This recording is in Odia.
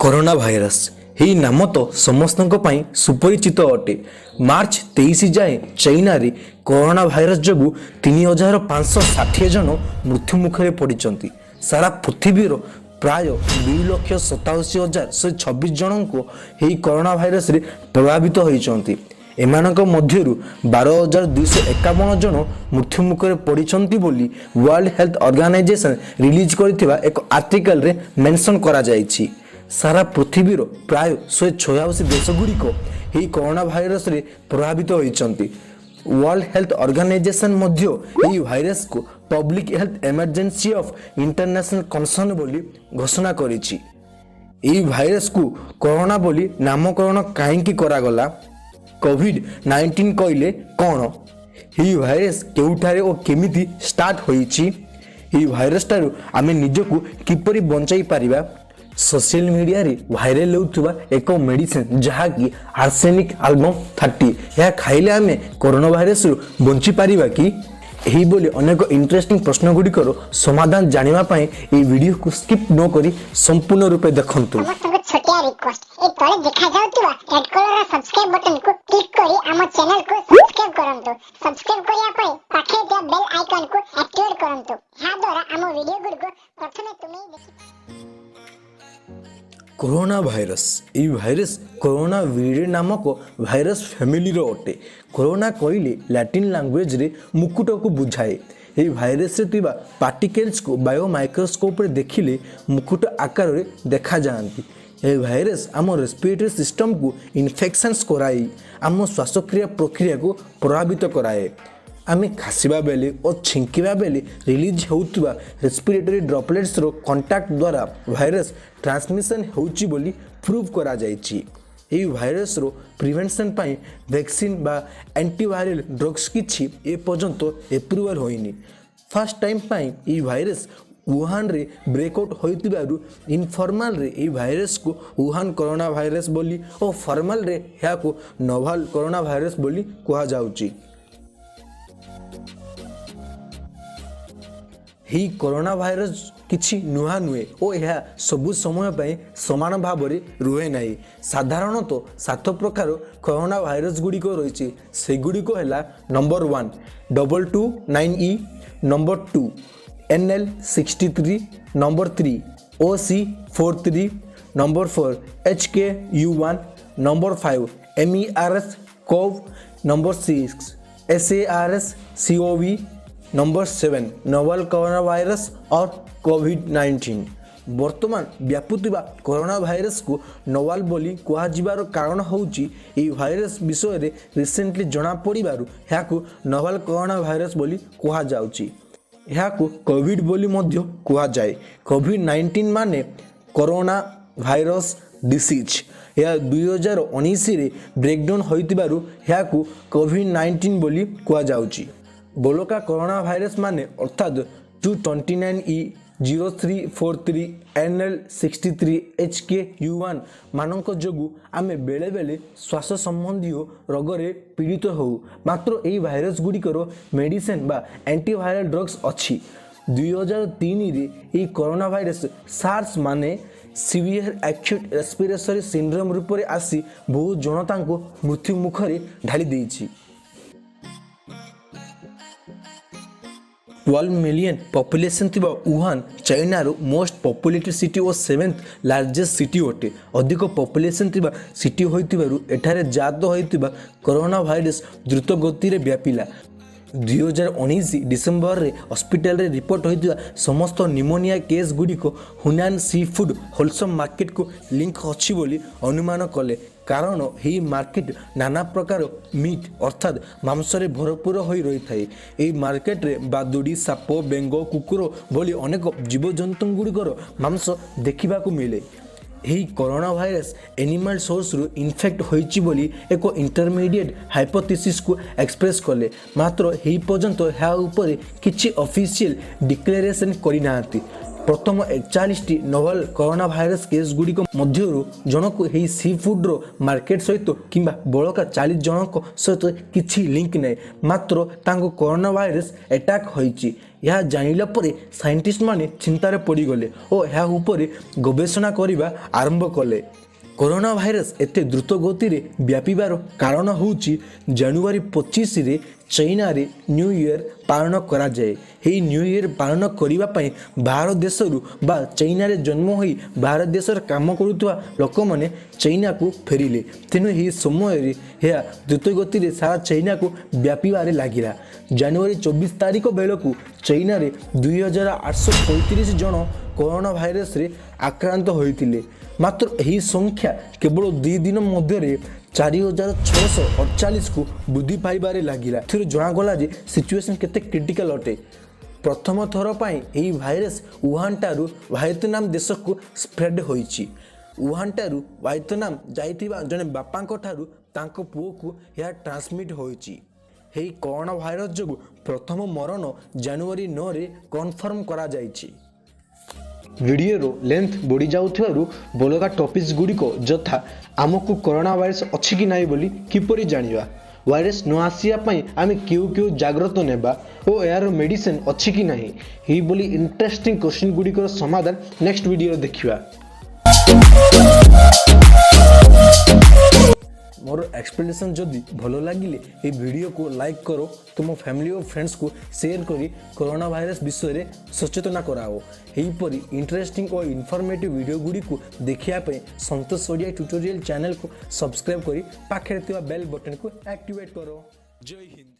କରୋନା ଭାଇରସ୍ ଏହି ନାମ ତ ସମସ୍ତଙ୍କ ପାଇଁ ସୁପରିଚିତ ଅଟେ। ମାର୍ଚ୍ଚ 23 ଯାଏଁ ଚାଇନାରେ କରୋନା ଭାଇରସ୍ ଯୋଗୁଁ 3560 ଜଣ ମୃତ୍ୟୁମୁଖରେ ପଡ଼ିଛନ୍ତି। ସାରା ପୃଥିବୀର ପ୍ରାୟ 2,87,126 ଜଣଙ୍କୁ ଏହି କରୋନା ଭାଇରସରେ ପ୍ରଭାବିତ ହୋଇଛନ୍ତି। ଏମାନଙ୍କ ମଧ୍ୟରୁ 12,251 ଜଣ ମୃତ୍ୟୁମୁଖରେ ପଡ଼ିଛନ୍ତି ବୋଲି ୱାର୍ଲଡ ହେଲ୍ଥ ଅର୍ଗାନାଇଜେସନ୍ ରିଲିଜ୍ କରିଥିବା ଏକ ଆର୍ଟିକଲରେ ମେନସନ୍ କରାଯାଇଛି। ସାରା ପୃଥିବୀର ପ୍ରାୟ 186 ଦେଶଗୁଡ଼ିକ ଏହି କରୋନା ଭାଇରସରେ ପ୍ରଭାବିତ ହୋଇଛନ୍ତି। ୱାର୍ଲଡ ହେଲ୍ଥ ଅର୍ଗାନାଇଜେସନ୍ ମଧ୍ୟ ଏହି ଭାଇରସକୁ public health emergency of international concern ବୋଲି ଘୋଷଣା କରିଛି। ଏହି ଭାଇରସକୁ କରୋନା ବୋଲି ନାମକରଣ କାହିଁକି କରାଗଲା? କୋଭିଡ-19 କହିଲେ କ'ଣ? ଏହି ଭାଇରସ କେଉଁଠାରେ ଓ କେମିତି ଷ୍ଟାର୍ଟ ହୋଇଛି? ଏହି ଭାଇରସଠାରୁ ଆମେ ନିଜକୁ କିପରି ବଞ୍ଚାଇ ପାରିବା? ସୋସିଆଲ ମିଡ଼ିଆରେ ଭାଇରାଲ ହେଉଥିବା ଏକ ମେଡ଼ିସିନ, ଯାହାକି ଆର୍ସେନିକ୍ ଆଲବମ୍ 30, ଏହା ଖାଇଲେ ଆମେ କରୋନା ଭାଇରସରୁ ବଞ୍ଚିପାରିବା କି? ଏହିଭଳି ଅନେକ ଇଣ୍ଟରେଷ୍ଟିଂ ପ୍ରଶ୍ନଗୁଡ଼ିକର ସମାଧାନ ଜାଣିବା ପାଇଁ ଏହି ଭିଡ଼ିଓକୁ ସ୍କିପ୍ ନ କରି ସମ୍ପୂର୍ଣ୍ଣ ରୂପେ ଦେଖନ୍ତୁ। ସମସ୍ତଙ୍କୁ ଛୋଟିଆ ରିକ୍ୱେଷ୍ଟ, ଏ ତଳେ ଦେଖାଯାଉଥିବା ରେଡ୍ କଲର ସବସ୍କ୍ରାଇବ ବଟନକୁ କ୍ଲିକ୍ କରି ଆମ ଚ୍ୟାନେଲକୁ ସବସ୍କ୍ରାଇବ କରନ୍ତୁ। ସବସ୍କ୍ରାଇବ କରିବା ପରେ ପାଖରେ ଥିବା ବେଲ୍ ଆଇକନକୁ ଆକ୍ଟିଭେଟ୍ କରନ୍ତୁ। ଏହା ଦ୍ୱାରା ଆମ ଭିଡିଓ ଗୁଡ଼ିକୁ ପ୍ରଥମେ ତୁମେ ହିଁ ଦେଖି କରୋନା ଭାଇରସ, ଏହି ଭାଇରସ କରୋନା ଭିରିଡେ ନାମକ ଭାଇରସ ଫ୍ୟାମିଲିର ଅଟେ। କରୋନା କହିଲେ ଲାଟିନ୍ ଲାଙ୍ଗୁଏଜରେ ମୁକୁଟକୁ ବୁଝାଏ। ଏହି ଭାଇରସରେ ଥିବା ପାର୍ଟିକେଲ୍ସକୁ ବାୟୋ ମାଇକ୍ରୋସ୍କୋପରେ ଦେଖିଲେ ମୁକୁଟ ଆକାରରେ ଦେଖାଯାଆନ୍ତି। ଏହି ଭାଇରସ ଆମ ରେସ୍ପିରେଟରୀ ସିଷ୍ଟମକୁ ଇନଫେକ୍ସନ୍ସ କରାଇ ଆମ ଶ୍ୱାସକ୍ରିୟା ପ୍ରକ୍ରିୟାକୁ ପ୍ରଭାବିତ କରାଏ। ଆମେ ଖାସିବା ବେଳେ ଓ ଛିଙ୍କିବା ବେଳେ ରିଲିଜ୍ ହେଉଥିବା ରେସ୍ପିରେଟରୀ ଡ୍ରପଲେଟ୍ସର କଣ୍ଟାକ୍ଟ ଦ୍ୱାରା ଭାଇରସ ଟ୍ରାନ୍ସମିସନ୍ ହେଉଛି ବୋଲି ପ୍ରୁଭ୍ କରାଯାଇଛି। ଏହି ଭାଇରସର ପ୍ରିଭେନ୍ସନ୍ ପାଇଁ ଭ୍ୟାକ୍ସିନ୍ ବା ଆଣ୍ଟିଭାଇରାଲ୍ ଡ୍ରଗ୍ସ କିଛି ଏପର୍ଯ୍ୟନ୍ତ ଏପ୍ରୁଭାଲ୍ ହୋଇନି। ଫାର୍ଷ୍ଟ ଟାଇମ୍ ପାଇଁ ଏହି ଭାଇରସ ଉହାନରେ ବ୍ରେକ୍ଆଉଟ୍ ହୋଇଥିବାରୁ ଇନଫର୍ମାଲରେ ଏହି ଭାଇରସକୁ ଉହାନ କରୋନା ଭାଇରସ ବୋଲି ଓ ଫର୍ମାଲରେ ଏହାକୁ ନୋଭାଲ କରୋନା ଭାଇରସ ବୋଲି କୁହାଯାଉଛି। ଏହି କରୋନା ଭାଇରସ କିଛି ନୂଆ ନୁହେଁ ଓ ଏହା ସବୁ ସମୟ ପାଇଁ ସମାନ ଭାବରେ ରୁହେ ନାହିଁ। ସାଧାରଣତଃ ସାତ ପ୍ରକାର କରୋନା ଭାଇରସ ଗୁଡ଼ିକ ରହିଛି। ସେଗୁଡ଼ିକ ହେଲା: number 1, 229E, number 2, NL63, number 3, OC43, number 4, HKU1, number 5, MERS CoV, number 6, SARS CoV, number 7, novel corona virus or COVID-19। ବର୍ତ୍ତମାନ ବ୍ୟାପୁଥିବା କରୋନା ଭାଇରସକୁ ନୋଭାଲ ବୋଲି କୁହାଯିବାର କାରଣ ହେଉଛି, ଏହି ଭାଇରସ ବିଷୟରେ ରିସେଣ୍ଟଲି ଜଣାପଡ଼ିବାରୁ ଏହାକୁ ନୋଭାଲ କରୋନା ଭାଇରସ ବୋଲି କୁହାଯାଉଛି। ଏହାକୁ କୋଭିଡ଼ ବୋଲି ମଧ୍ୟ କୁହାଯାଏ। କୋଭିଡ଼-19 ମାନେ କରୋନା ଭାଇରସ ଡିସିଜ୍। ଏହା 2019ରେ ବ୍ରେକ୍ଡାଉନ୍ ହୋଇଥିବାରୁ ଏହାକୁ କୋଭିଡ଼-19 ବୋଲି କୁହାଯାଉଛି। ବଳକା କରୋନା ଭାଇରସ ମାନେ ଅର୍ଥାତ୍ 229E, 0343, NL63, HKU1 ମାନଙ୍କ ଯୋଗୁଁ ଆମେ ବେଳେବେଳେ ଶ୍ୱାସ ସମ୍ବନ୍ଧୀୟ ରୋଗରେ ପୀଡ଼ିତ ହେଉ। ମାତ୍ର ଏହି ଭାଇରସ ଗୁଡ଼ିକର ମେଡ଼ିସିନ ବା ଆଣ୍ଟିଭାଇରାଲ ଡ୍ରଗ୍ସ ଅଛି। 2003ରେ ଏହି କରୋନା ଭାଇରସ ସାର୍ସ ମାନେ ସିଭିୟର ଆକ୍ୟୁଟ୍ ରେସ୍ପିରେଟରୀ ସିଣ୍ଡ୍ରୋମ୍ ରୂପରେ ଆସି ବହୁ ଜନତାଙ୍କୁ ମୃତ୍ୟୁ ମୁଖରେ ଢାଳି ଦେଇଛି। 12 ମିଲିୟନ୍ ପପୁଲେସନ୍ ଥିବା ଉହାନ ଚାଇନାର ମୋଷ୍ଟ ପପୁଲେଟେଡ୍ ସିଟି ଓ ସେଭେନ୍ଥ ଲାର୍ଜେଷ୍ଟ ସିଟି ଅଟେ। ଅଧିକ ପପୁଲେସନ୍ ଥିବା ସିଟି ହୋଇଥିବାରୁ ଏଠାରେ ଜାତ ହୋଇଥିବା କରୋନା ଭାଇରସ ଦ୍ରୁତ ଗତିରେ ବ୍ୟାପିଲା। 2019 ଡିସେମ୍ବରରେ ହସ୍ପିଟାଲରେ ରିପୋର୍ଟ ହୋଇଥିବା ସମସ୍ତ ନିମୋନିଆ କେସ୍ ଗୁଡ଼ିକ ହୁନାନ ସି ଫୁଡ୍ ହୋଲସେଲ୍ ମାର୍କେଟକୁ ଲିଙ୍କ ଅଛି ବୋଲି ଅନୁମାନ କଲେ, କାରଣ ଏହି ମାର୍କେଟ ନାନା ପ୍ରକାର ମିଟ୍ ଅର୍ଥାତ୍ ମାଂସରେ ଭରପୁର ହୋଇ ରହିଥାଏ। ଏହି ମାର୍କେଟରେ ବାଦୁଡ଼ି, ସାପ, ବେଙ୍ଗ, କୁକୁର ଭଳି ଅନେକ ଜୀବଜନ୍ତୁଗୁଡ଼ିକର ମାଂସ ଦେଖିବାକୁ ମିଳେ। ଏହି କରୋନା ଭାଇରସ ଏନିମାଲ ସୋର୍ସରୁ ଇନଫେକ୍ଟ ହୋଇଛି ବୋଲି ଏକ ଇଣ୍ଟରମିଡ଼ିଏଟ୍ ହାଇପୋଥିସିସକୁ ଏକ୍ସପ୍ରେସ୍ କଲେ। ମାତ୍ର ଏହି ପର୍ଯ୍ୟନ୍ତ ଏହା ଉପରେ କିଛି ଅଫିସିଆଲ ଡିକ୍ଲାରେସନ୍ କରିନାହାନ୍ତି। ପ୍ରଥମ 41ଟି ନୋଭେଲ କରୋନା ଭାଇରସ କେସ୍ ଗୁଡ଼ିକ ମଧ୍ୟରୁ ଜଣକୁ ଏହି ସି ଫୁଡ଼ର ମାର୍କେଟ ସହିତ କିମ୍ବା ବଳକା 40 ଜଣଙ୍କ ସହିତ କିଛି ଲିଙ୍କ ନାହିଁ, ମାତ୍ର ତାଙ୍କୁ କରୋନା ଭାଇରସ ଆଟାକ୍ ହୋଇଛି। ଏହା ଜାଣିଲା ପରେ ସାଇଣ୍ଟିଷ୍ଟମାନେ ଚିନ୍ତାରେ ପଡ଼ିଗଲେ ଓ ଏହା ଉପରେ ଗବେଷଣା କରିବା ଆରମ୍ଭ କଲେ। କରୋନା ଭାଇରସ ଏତେ ଦ୍ରୁତ ଗତିରେ ବ୍ୟାପିବାର କାରଣ ହେଉଛି, ଜାନୁଆରୀ 25ରେ ଚାଇନାରେ ନ୍ୟୁ ଇୟର ପାଳନ କରାଯାଏ। ଏହି ନ୍ୟୁ ଇୟର ପାଳନ କରିବା ପାଇଁ ବାହାର ଦେଶରୁ ବା ଚାଇନାରେ ଜନ୍ମ ହୋଇ ବାହାର ଦେଶରେ କାମ କରୁଥିବା ଲୋକମାନେ ଚାଇନାକୁ ଫେରିଲେ। ତେଣୁ ଏହି ସମୟରେ ଏହା ଦ୍ରୁତ ଗତିରେ ସାରା ଚାଇନାକୁ ବ୍ୟାପିବାରେ ଲାଗିଲା। ଜାନୁଆରୀ 24 ତାରିଖ ବେଳକୁ ଚାଇନାରେ 2835 ଜଣ କରୋନା ଭାଇରସରେ ଆକ୍ରାନ୍ତ ହୋଇଥିଲେ। ମାତ୍ର ଏହି ସଂଖ୍ୟା କେବଳ 2 ଦିନ ମଧ୍ୟରେ 4648କୁ ବୃଦ୍ଧି ପାଇବାରେ ଲାଗିଲା। ଏଥିରୁ ଜଣାଗଲା ଯେ ସିଚୁଏସନ୍ କେତେ କ୍ରିଟିକାଲ ଅଟେ। ପ୍ରଥମ ଥର ପାଇଁ ଏହି ଭାଇରସ ଉହାନଠାରୁ ଭିଏତନାମ ଦେଶକୁ ସ୍ପ୍ରେଡ୍ ହୋଇଛି। ଉହାନଠାରୁ ଭିଏତନାମ ଯାଇଥିବା ଜଣେ ବାପାଙ୍କ ଠାରୁ ତାଙ୍କ ପୁଅକୁ ଏହା ଟ୍ରାନ୍ସମିଟ୍ ହୋଇଛି। ଏହି କରୋନା ଭାଇରସ ଯୋଗୁଁ ପ୍ରଥମ ମରଣ ଜାନୁଆରୀ 9ରେ କନଫର୍ମ କରାଯାଇଛି। ଭିଡ଼ିଓର ଲେନ୍ଥ ବଢ଼ିଯାଉଥିବାରୁ ବଳକା ଟପିକ୍ସ ଗୁଡ଼ିକ ଯଥା ଆମକୁ କରୋନା ଭାଇରସ ଅଛି କି ନାହିଁ ବୋଲି କିପରି ଜାଣିବା, ଭାଇରସ ନ ଆସିବା ପାଇଁ ଆମେ କେଉଁ କେଉଁ ଜାଗ୍ରତ ନେବା ଓ ଏହାର ମେଡ଼ିସିନ ଅଛି କି ନାହିଁ, ଏହିଭଳି ଇଣ୍ଟରେଷ୍ଟିଂ କ୍ୱେଶ୍ଚିନ୍ ଗୁଡ଼ିକର ସମାଧାନ ନେକ୍ସଟ ଭିଡ଼ିଓରେ ଦେଖିବା। ମୋର ଏକ୍ସପ୍ଲେନେସନ୍ ଯଦି ଭଲ ଲାଗିଲେ ଏହି ଭିଡ଼ିଓକୁ ଲାଇକ୍ କର, ତୁମ ଫ୍ୟାମିଲି ଓ ଫ୍ରେଣ୍ଡସ୍କୁ ସେୟାର କରି କରୋନା ଭାଇରସ ବିଷୟରେ ସଚେତନ କରାଅ। ଏହିପରି ଇଣ୍ଟରେଷ୍ଟିଂ ଓ ଇନଫର୍ମେଟିଭ୍ ଭିଡ଼ିଓ ଗୁଡ଼ିକୁ ଦେଖିବା ପାଇଁ ସନ୍ତୋଷ ଓଡ଼ିଆ ଟ୍ୟୁଟୋରିଆଲ୍ ଚ୍ୟାନେଲକୁ ସବସ୍କ୍ରାଇବ୍ କରି ପାଖରେ ଥିବା ବେଲ୍ ବଟନ୍କୁ ଆକ୍ଟିଭେଟ୍ କର। ଜୟ ହିନ୍ଦ।